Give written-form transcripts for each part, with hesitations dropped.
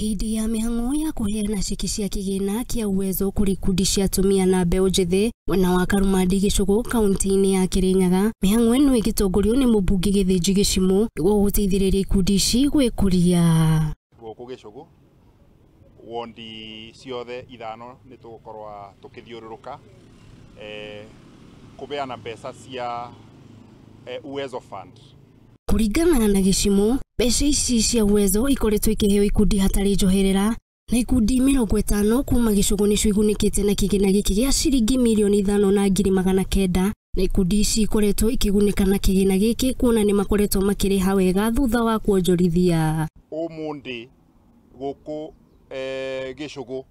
Hĩndĩ ya mĩhang'o ya kũheana ceki cia kĩgĩna kĩa Uwezo kũrĩ ikundi cia atumia na mbeũ njĩthĩ mwena wa Karumandi Gĩcũgũ kaunti-inĩ ya Kĩrĩnyaga, mĩhang'o ĩno ĩgĩtongorio nĩ mũmbunge Gĩthĩnji Gĩchimũ nĩguo gũteithĩrĩria ikundi ici gwĩkũria. Gũkũ Gĩcũgũ wondi ciothe ithano nĩ tũgũkorwo tũkĩthiũrũrũka kũbeana mbeca cia Uwezo Fund. Kũringana na Gĩchimũ, mbeca ici cia Uwezo ikoretwo ikĩheo ikundi hatarĩ njoherera na ikundi 50 kuma Gĩcũgũ nĩcio igunĩkĩte na kĩgĩna gĩkĩ gĩa ciringi mirioni 5,900 na ikundi ici ikoretwo ikĩgunĩka na kĩgĩna gĩkĩ kuona nĩ makoretwo makĩrĩha wega thutha wa kuonjorithia. Ũmũthĩ gũkũ Gĩcũgũ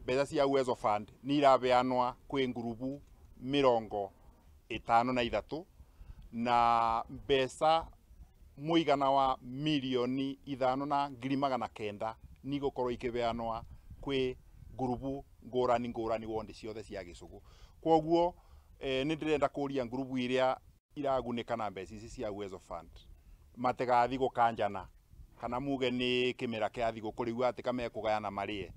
mbeca cia Uwezo Fund nĩ irabeanwa kwĩ ngurubu 53 na mbeca mũigana wa mirioni 5,900 nĩigũkorwo ikĩbeanwa kwĩ ngurubu ngũrani ngũrani wondi ciothe cia Gĩcũgũ. Kwoguo nĩ ndĩrenda kũria ngurubu iria iragunĩka na mbeca ici cia Uwezo Fund matigathiĩ gũkanjana kana muge nĩ kĩmera kĩa thigũkũ rĩu atĩ kamekũgayana marĩe.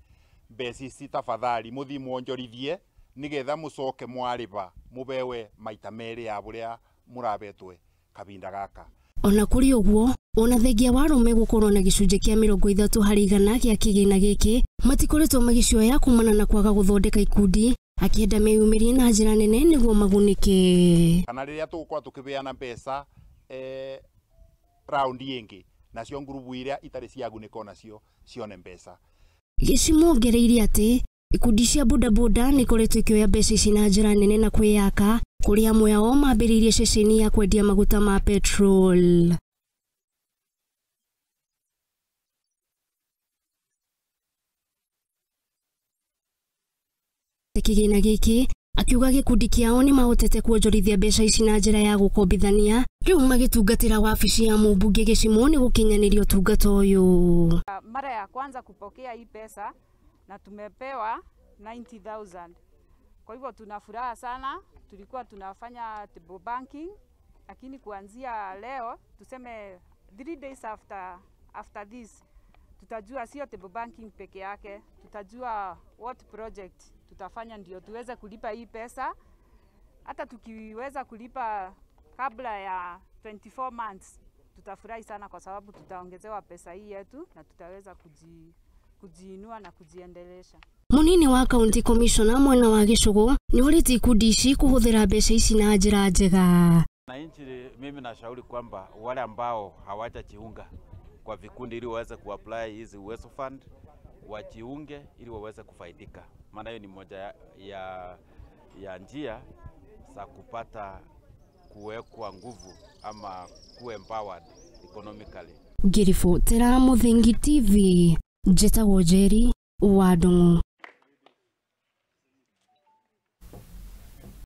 Mbeca ici tafadhali mũthiĩ mwonjorithie nĩgetha mũcoke mwarĩba mũbewe maita merĩ ya bũrĩa mũrabetwe kabinda gaka. Ona kũrĩ ũguo, ona thengia wa arũme gũkorwo na gĩcunjĩ kĩa 30 harĩ igana gĩa kĩgĩna gĩkĩ matikoretwo magĩcioya kumana na kwaga gũthondeka ikundi, akĩenda meyumĩrie na njĩra nene nĩguo magunĩke. Kana rĩrĩa tũgũkorwo tũkĩbeana mbeca raundi ĩngĩ nacio ngurubu iria itarĩ ciagunĩka onacio cione mbeca. Gĩchimũ ongereire atĩ ikundi cia bodaboda nĩ ikoretwo ikĩoya mbeca ici na njĩra nene na kwĩyaka, kũrĩa amwe ao mambĩrĩirie ceceni ya kwendia maguta ma petrol. Kĩgĩna gĩkĩ akiuga gĩkundi kĩao nĩ mahotete kuonjorithia mbeca ici na njĩra ya gũkombithania, rĩu magĩtungatĩra wabici ya mũmbunge Gĩchimũ nĩ gũkinyanĩria ũtungata ũyũ. Mara ya kwanza kupokea hii pesa na tumepewa 90,000. Kwa hivyo tuna furaha sana. Tulikuwa tunafanya table banking, lakini kuanzia leo tuseme 3 days after this tutajua sio table banking peke yake, tutajua what project tutafanya ndio tuweze kulipa hii pesa. Hata tukiweza kulipa kabla ya 24 months tutafurahi sana, kwa sababu tutaongezewa pesa hii yetu na tutaweza kujiinua na kujiendelesha. Munini wa County Commissioner mwena wa Gĩcũgũ nĩorĩtie ikundi ici kũhũthĩra mbeca ici na njĩra njega. Wananchi, mimi nashauri kwamba wale ambao hawajajiunga kwa vikundi ili waweze kuapply hizi Uwezo Fund wajiunge ili waweze kufaidika, maana hiyo ni moja ya njia za kupata kuwekwa nguvu ama kuwa empowered economically. Ngĩribotera Mũthingi TV, njĩtagwo Njeri wa Ndung'u.